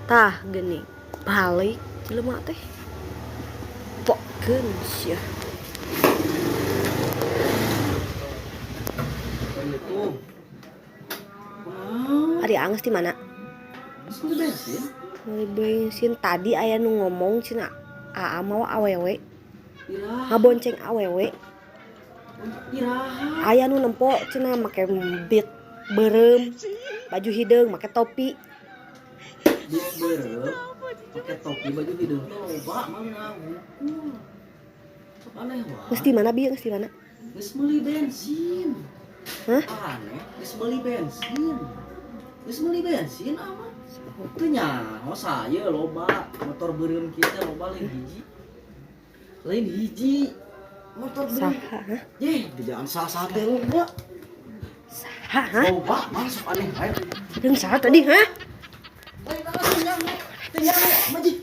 Tah geuning balik jelema teh. Pokkeun sia. Ari Anges di mana? Geus meuli bensin. Meuli bensin tadi aya nu ngomong cenah aa mawa awewe. Iraha. Ngabonceng awewe. Iraha. Aya nu nempo cenah make beat beureum, baju hideung, make topi. Beat beureum, make topi baju hideung teh loba mah ngawukul. Sok aneh wae. Geus di mana bieu, geus di mana? Geus meuli bensin. Hah? Aneh, geus meuli bensin. Geus meuli bensin ama. Teu nyaho saya loba motor beureum kieu teh loba lain hiji. Lain hiji. Motor beureum. Saha, hah? Yeh, bejaan saha teh loba. Saha, hah? Loba mah sok aneh wae. Jeung saha tadi, hah? Lain teu nyaho. Teu nyaho, maji.